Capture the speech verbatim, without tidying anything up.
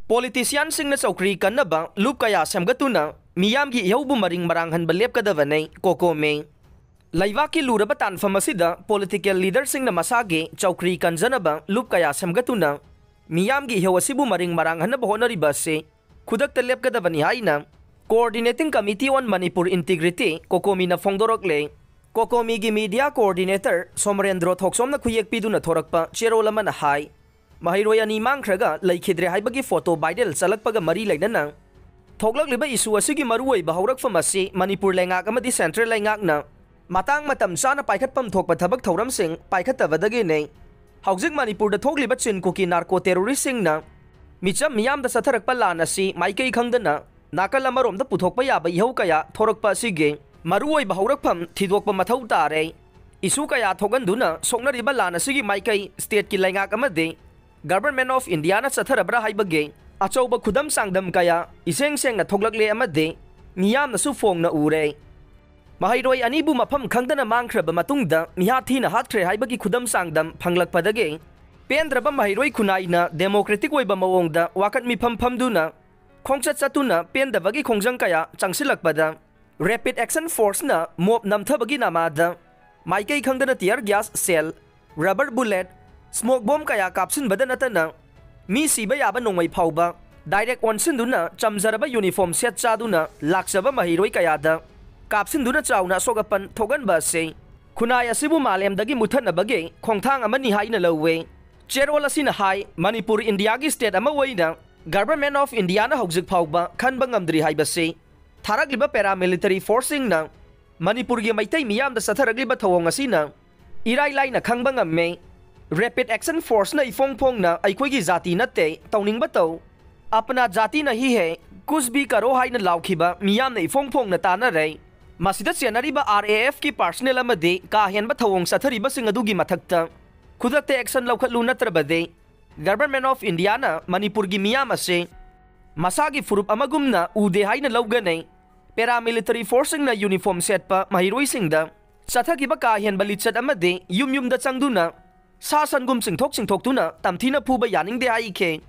ꯄꯣꯂꯤꯇꯤꯁꯤꯌꯥꯟꯁꯤꯡꯅ ꯆꯧꯀ꯭ꯔꯤ ꯀꯟꯅꯕ ꯂꯨꯞ ꯀꯌꯥ ꯁꯦꯝꯒꯠꯇꯨꯅ ꯃꯤꯌꯥꯝꯒꯤ ꯏꯍꯧꯕꯨ ꯃꯔꯤꯡ ꯃꯔꯥꯡꯍꯟꯕ ꯂꯦꯞꯀꯗꯕꯅꯤ, ꯀꯣꯀꯣꯃꯤ꯫ ꯂꯩꯕꯥꯛꯀꯤ ꯂꯨꯔꯕ ꯇꯥꯟꯐꯝ ꯑꯁꯤꯗ ꯄꯣꯂꯤꯇꯤꯀꯦꯜ ꯂꯤꯗꯔꯁꯤꯡꯅ ꯃꯁꯥꯒꯤ ꯆꯧꯀ꯭ꯔꯤ ꯀꯟꯖꯅꯕ ꯂꯨꯞ ꯀꯌꯥ ꯁꯦꯝꯒꯠꯇꯨꯅ ꯃꯤꯌꯥꯝꯒꯤ ꯏꯍꯧ ꯑꯁꯤꯕꯨ ꯃꯔꯤꯡ ꯃꯔꯥꯡꯍꯟꯅꯕ ꯍꯣꯠꯅꯔꯤꯕ ꯑꯁꯤ ꯈꯨꯗꯛꯇ ꯂꯦꯞꯀꯗꯕꯅꯤ ꯍꯥꯏꯅ Coordinating Committee on Manipur Integrity, ꯀꯣꯀꯣꯃꯤꯅ ꯐꯣꯡꯗꯣꯔꯛꯂꯦ꯫ ꯀꯣꯀꯣꯃꯤꯒꯤ ꯃꯤꯗꯤꯌꯥ ꯀꯣꯑꯣꯔꯗꯤꯅꯦꯇꯔ ꯁꯣꯃꯔꯦꯟꯗ꯭ꯔꯣ ꯊꯣꯛꯆꯣꯝꯅ ꯈꯨꯌꯦꯛ ꯄꯤꯗꯨꯅ ꯊꯣꯔꯛꯄ ꯆꯦꯔꯣꯜ ꯑꯃꯅ ꯍꯥꯏ, ꯃꯍꯩꯔꯣꯏ ꯑꯅꯤ ꯃꯥꯡꯈ꯭ꯔꯒ ꯂꯩꯈꯤꯗ꯭ꯔꯦ ꯍꯥꯏꯕꯒꯤ ꯐꯣꯇꯣ ꯚꯥꯏꯔꯦꯜ ꯆꯠꯂꯛꯄꯒ ꯃꯔꯤ ꯂꯩꯅꯅ ꯊꯣꯛꯂꯛꯂꯤꯕ ꯏꯁꯨ ꯑꯁꯤꯒꯤ ꯃꯔꯨꯑꯣꯏꯕ ꯍꯧꯔꯛꯐꯝ ꯑꯁꯤ ꯃꯅꯤꯄꯨꯔ ꯂꯩꯉꯥꯛ ꯑꯃꯗꯤ ꯁꯦꯟꯇ꯭ꯔꯦꯜ ꯂꯩꯉꯥꯛꯅ ꯃꯇꯥꯡ ꯃꯇꯝ ꯆꯥꯅ ꯄꯥꯏꯈꯠꯐꯝ ꯊꯣꯛꯄ ꯊꯕꯛ ꯊꯧꯔꯝꯁꯤꯡ ꯄꯥꯏꯈꯠꯇꯕꯗꯒꯤꯅꯤ꯫ ꯍꯧꯖꯤꯛ ꯃꯅꯤꯄꯨꯔꯗ ꯊꯣꯛꯂꯤꯕ ꯆꯤꯟ ꯀꯨꯀꯤ ꯅꯥꯔꯀꯣ ꯇꯦꯔꯣꯔꯤꯁꯁꯤꯡꯅ ꯃꯤꯆꯝ ꯃꯤꯌꯥꯝꯗ ꯆꯠꯊꯔꯛꯄ ꯂꯥꯟ ꯑꯁꯤ ꯃꯥꯏꯀꯩ ꯈꯪꯗꯅ ꯅꯥꯀꯜ ꯑꯃꯔꯣꯝꯗ ꯄꯨꯊꯣꯛꯄ ꯌꯥꯕ ꯏꯍꯧ ꯀꯌꯥ ꯊꯣꯔꯛꯄ ꯑꯁꯤꯒꯤ ꯃꯔꯨꯑꯣꯏꯕ ꯍꯧꯔꯛꯐꯝ ꯊꯤꯗꯣꯛꯄ ꯃꯊꯧ ꯇꯥꯔꯦ꯫ ꯏꯁꯨ ꯀꯌꯥ ꯊꯣꯛꯍꯟꯗꯨꯅ ꯁꯣꯛꯅꯔꯤꯕ ꯂꯥꯟ ꯑꯁꯤꯒꯤ ꯃꯥꯏꯀꯩ ꯁ꯭ꯇꯦꯠꯀꯤ ꯂꯩꯉꯥꯛ ꯑꯃꯗꯤ Government of Indiaꯅ ꯆꯠꯊꯔꯕ꯭ꯔꯥ ꯍꯥꯏꯕꯒꯤ ꯑꯆꯧꯕ ꯈꯨꯗꯝ ꯆꯥꯡꯗꯝ ꯀꯌꯥ ꯏꯁꯦꯡ ꯁꯦꯡꯅ ꯊꯣꯛꯂꯛꯂꯦ ꯑꯃꯗꯤ ꯃꯤꯌꯥꯝꯅꯁꯨ ꯐꯣꯡꯅ ꯎꯔꯦ꯫ ꯃꯍꯩꯔꯣꯏ ꯑꯅꯤꯕꯨ ꯃꯐꯝ ꯈꯪꯗꯅ ꯃꯥꯡꯈ꯭ꯔꯕ ꯃꯇꯨꯡꯗ ꯃꯤꯍꯥꯠ ꯊꯤꯅ ꯍꯥꯠꯈ꯭ꯔꯦ ꯍꯥꯏꯕꯒꯤ ꯈꯨꯗꯝ ꯆꯥꯡꯗꯝ ꯐꯪꯂꯛꯄꯗꯒꯤ ꯄꯦꯟꯗ꯭ꯔꯕ ꯃꯍꯩꯔꯣꯏ ꯈꯨꯟꯅꯥꯏꯅ ꯗꯦꯃꯣꯀ꯭ꯔꯦꯇꯤꯛ ꯑꯣꯏꯕ ꯃꯑꯣꯡꯗ ꯋꯥꯀꯠ ꯃꯤꯐꯝ ꯐꯝꯗꯨꯅ ꯈꯣꯡꯆꯠ ꯆꯠꯇꯨꯅ ꯄꯦꯟꯗꯕꯒꯤ ꯈꯣꯡꯖꯪ ꯀꯌꯥ ꯆꯪꯁꯤꯜꯂꯛꯄꯗ Rapid Action Forceꯅ ꯃꯣꯞ ꯅꯝꯊꯕꯒꯤ ꯅꯃꯥꯗ ꯃꯥꯏꯀꯩ ꯈꯪꯗꯅ tear gas shell, rubber bullet, smoke bomb ꯀꯌꯥ ꯀꯥꯞꯁꯤꯟꯕꯗ ꯅꯠꯇꯅ ꯃꯤ ꯁꯤꯕ ꯌꯥꯕ ꯅꯣꯡꯃꯩ ꯐꯥꯎꯕ direct ꯑꯣꯟꯁꯤꯟꯗꯨꯅ ꯆꯝꯖꯔꯕ uniform ꯁꯦꯠ ꯆꯥꯗꯨꯅ ꯂꯥꯛꯆꯕ ꯃꯍꯩꯔꯣꯏ ꯀꯌꯥꯗ ꯀꯥꯞꯁꯤꯟꯗꯨꯅ ꯆꯥꯎꯅ ꯑꯁꯣꯛ ꯑꯄꯟ ꯊꯣꯛꯍꯟꯕ ꯑꯁꯤ ꯈꯨꯟꯅꯥꯏ ꯑꯁꯤꯕꯨ ꯃꯥꯂꯦꯝꯗꯒꯤ ꯃꯨꯠꯊꯠꯅꯕꯒꯤ ꯈꯣꯡꯊꯥꯡ ꯑꯃꯅꯤ ꯍꯥꯏꯅ ꯂꯧꯋꯦ꯫ ꯆꯦꯔꯣꯜ ꯑꯁꯤꯅ ꯍꯥꯏ, ꯃꯅꯤꯄꯨꯔ ꯏꯟꯗꯤꯌꯥꯒꯤ state ꯑꯃ ꯑꯣꯏꯅ Government of Indiaꯅ ꯍꯧꯖꯤꯛ ꯐꯥꯎꯕ ꯈꯟꯕ ꯉꯝꯗ꯭ꯔꯤ ꯍꯥꯏꯕꯁꯤ ꯊꯥꯔꯛꯂꯤꯕ paramilitary forceꯁꯤꯡꯅ ꯃꯅꯤꯄꯨꯔꯒꯤ ꯃꯩꯇꯩ ꯃꯤꯌꯥꯝꯗ ꯆꯠꯊꯔꯛꯂꯤꯕ ꯊꯧꯑꯣꯡ ꯑꯁꯤꯅ ꯏꯔꯥꯏ ꯂꯥꯏꯅ ꯈꯪꯕ ꯉꯝꯃꯦ꯫ Rapid Action Forceꯅ ꯏꯐꯣꯡ ꯐꯣꯡꯅ ꯑꯩꯈꯣꯏꯒꯤ ꯖꯥꯇꯤ ꯅꯠꯇꯦ, ꯇꯧꯅꯤꯡꯕ ꯇꯧ, ꯑꯄꯅꯥ ꯖꯥꯇꯤ ꯅꯍꯤ ꯍꯦ, ꯀꯨꯁ ꯚꯤ ꯀꯔꯣ ꯍꯥꯏꯅ ꯂꯥꯎꯈꯤꯕ ꯃꯤꯌꯥꯝꯅ ꯏꯐꯣꯡ ꯐꯣꯡꯅ ꯇꯥꯅꯔꯦ꯫ ꯃꯁꯤꯗ ꯆꯦꯟꯅꯔꯤꯕ RAFꯀꯤ personnel ꯑꯃꯗꯤ ꯀꯥ ꯍꯦꯟꯕ ꯊꯧꯑꯣꯡ ꯆꯠꯊꯔꯤꯕꯁꯤꯡ ꯑꯗꯨꯒꯤ ꯃꯊꯛꯇ ꯈꯨꯗꯛꯇ action ꯂꯧꯈꯠꯂꯨ, ꯅꯠꯇ꯭ꯔꯕꯗꯤ Government of Indiaꯅ ꯃꯅꯤꯄꯨꯔꯒꯤ ꯃꯤꯌꯥꯝ ꯑꯁꯤ ꯃꯁꯥꯒꯤ ꯐꯨꯔꯨꯞ ꯑꯃꯒꯨꯝꯅ ꯎꯗꯦ ꯍꯥꯏꯅ ꯂꯧꯒꯅꯤ꯫ Paramilitary forceꯁꯤꯡꯅ uniform ꯁꯦꯠꯄ ꯃꯍꯩꯔꯣꯏꯁꯤꯡꯗ ꯆꯠꯊꯈꯤꯕ ꯀꯥ ꯍꯦꯟꯕ ꯂꯤꯆꯠ ꯑꯃꯗꯤ ꯌꯨꯝ ꯌꯨꯝꯗ ꯆꯪꯗꯨꯅ ꯁꯥ ꯁꯟꯒꯨꯝ ꯆꯤꯡꯊꯣꯛ ꯆꯤꯡꯊꯣꯛꯇꯨꯅ ꯇꯝꯊꯤꯅ ꯐꯨꯕ ꯌꯥꯅꯤꯡꯗꯦ ꯍꯥꯏꯈꯤ꯫